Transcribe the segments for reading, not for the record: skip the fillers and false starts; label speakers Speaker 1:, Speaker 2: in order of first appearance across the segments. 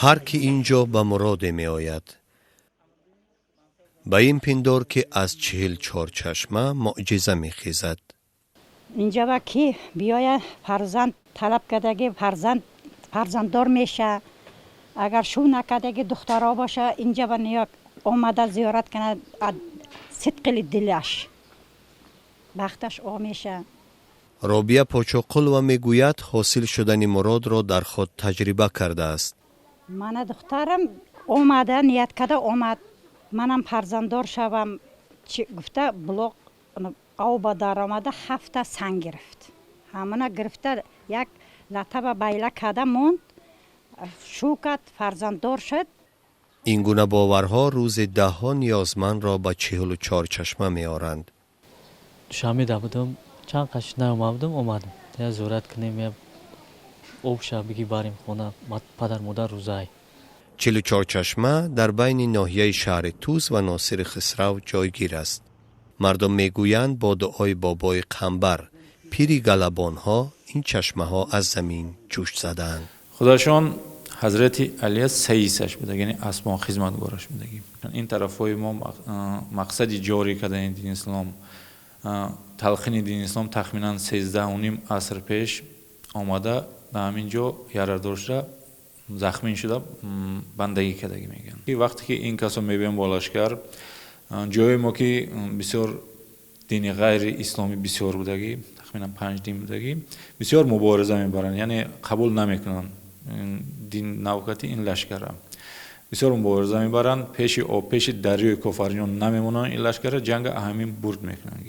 Speaker 1: Ҳар ки ин ҷо ба муроде меояд, ба ин пиндор, ки аз 44 чашма муъҷиза мехезад.
Speaker 2: Инҷа ба ки биёяд, фарзанд талаб кардаги, фарзанд, фарзанддор меша. Агар шу накардаги духтаро боша, инҷа ба ниё омада зиёрат кунад, сидқили дилаш бахташ о меша.
Speaker 1: Робия Почоқулова мегӯяд, ҳосил шудани муродро дар худ таҷриба кардааст.
Speaker 2: Мана духтарам омада, ният карда омад, манам фарзанддор шавам гуфта, булоқ оба даромада, ҳафта санг гирифт. Ҳамана гирифта, як латаба байла карда монд, шу кард, фарзанддор шуд.
Speaker 1: Ин гуна боварҳо рӯзи даҳҳо ниёзмандро ба 44 чашма меоранд.
Speaker 3: Душанбеда будам, чанд қаш наомада будам, омадам, я зиёрат кунем, я обша биги барем хона, падар модар рӯзай.
Speaker 1: 44 чашма дар байни ноҳияи шаҳри Тӯс ва Носири Хисрав ҷойгир аст. Мардум мегӯянд, бо дуои бобои Қамбар, пири галабонҳо, ин чашмаҳо аз замин ҷӯш задаанд.
Speaker 4: Худашон ҳазрати Алия саисаш буда, яъне асбон хизматгораш будагӣ. Ин тарафҳои мо мақсади ҷорӣ кардани дини ислом, талқини дини ислом тахминан 13.5 аср пеш омада, ба ҳамин ҷо ярадор шуда, захмин шуда, бандагӣ кардагӣ мегӯянд. Вақте ки ин касо мебиён бо лашкар, ҷои мо ки бисёр дини ғайри исломӣ бисёр будагӣ, тахминан панҷ дин будагӣ, бисёр мубориза мебаранд, яъне қабул намекунанд дин навкати ин лашкара, бисёр мубориза мебаранд. Пеши об, пеши дарёи Кофарниҳон намемонанд. Ин лашкара ҷанга ҳамин бурд мекунанд,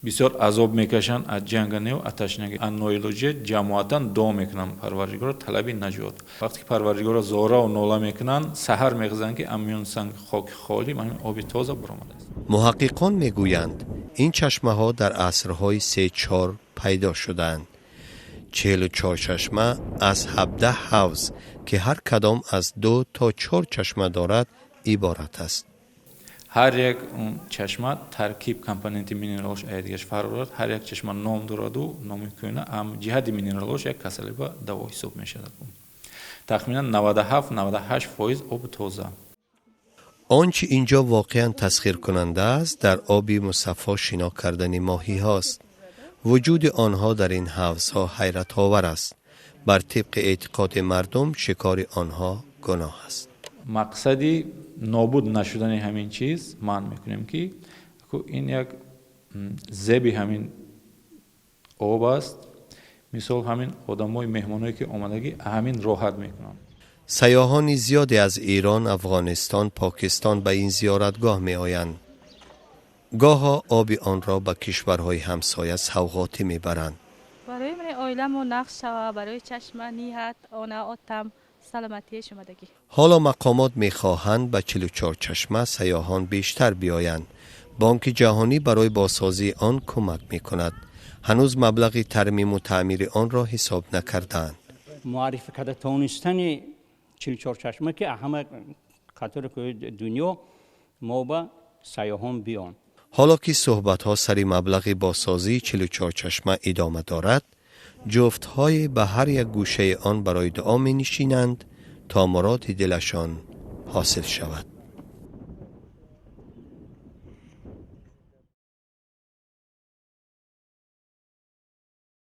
Speaker 4: бисёр азоб мекашанд аз ҷанга нев аташнаги, аз ноилоҷия ҷамоатан дуо мекунанд Парвардигоро, талаби наҷот. Вақте ки Парвардигоро зораву нола мекунанд, саҳар мехезанд, ки аз миёни санг хоки холӣ ҳамин оби тоза баромадааст.
Speaker 1: Муҳаққиқон мегӯянд, ин чашмаҳо дар асрҳои се-чор пайдо шудаанд. 44 чашма аз 17 ҳавз, ки ҳар кадом аз ду то чор чашма дорад, иборат аст.
Speaker 4: Ҳар як чашма таркиб, компоненти минералош аядигаш фарқ дорад. Ҳар як чашма ном дораду номи кӯна ам ҷиҳати минералош як касалӣ ба даво ҳисоб мешавад. Тахминан 97-98% оби тоза.
Speaker 1: Он чи ин ҷо воқеан тасхиркунанда аст, дар оби мусаффо шино кардани моҳиҳост. Вуҷуди онҳо дар ин ҳавзҳо ҳайратовар аст. Бар тибқи эътиқоди мардум, шикори онҳо гуноҳ аст.
Speaker 4: Мақсади нобуд нашудани ҳамин чиз манъ мекунем, ки ин як зеби ҳамин об аст. Мисол, ҳамин одамои меҳмоное ки омадагӣ, ҳамин роҳат мекунанд.
Speaker 1: Сайёҳони зиёде аз Эрон, Афғонистон, Покистон ба ин зиёратгоҳ меоянд. Гоҳо оби онро ба кишварҳои ҳамсоя савғотӣ мебаранд.
Speaker 5: Барои мани оиламо нақш шава, барои чашма ниҳат она отам саломатии шумадагӣ.
Speaker 1: Ҳоло мақомот мехоҳанд, ба 44 чашма сайёҳон бештар биёянд. Бонки Ҷаҳонӣ барои бозсозии он кӯмак мекунад. Ҳанӯз маблағи тармиму таъмири онро ҳисоб накардаанд.
Speaker 6: Муаррифӣ карда тавонистани 44 чашма, ки ҳама қатори дунё мо ба сайёҳон биён.
Speaker 1: Ҳоло ки суҳбатҳо сари маблағи бозсозии 44 чашма идома дорад, ҷуфтҳое ба ҳар як гӯшаи он барои дуо менишинанд, то муроди дилашон ҳосил шавад.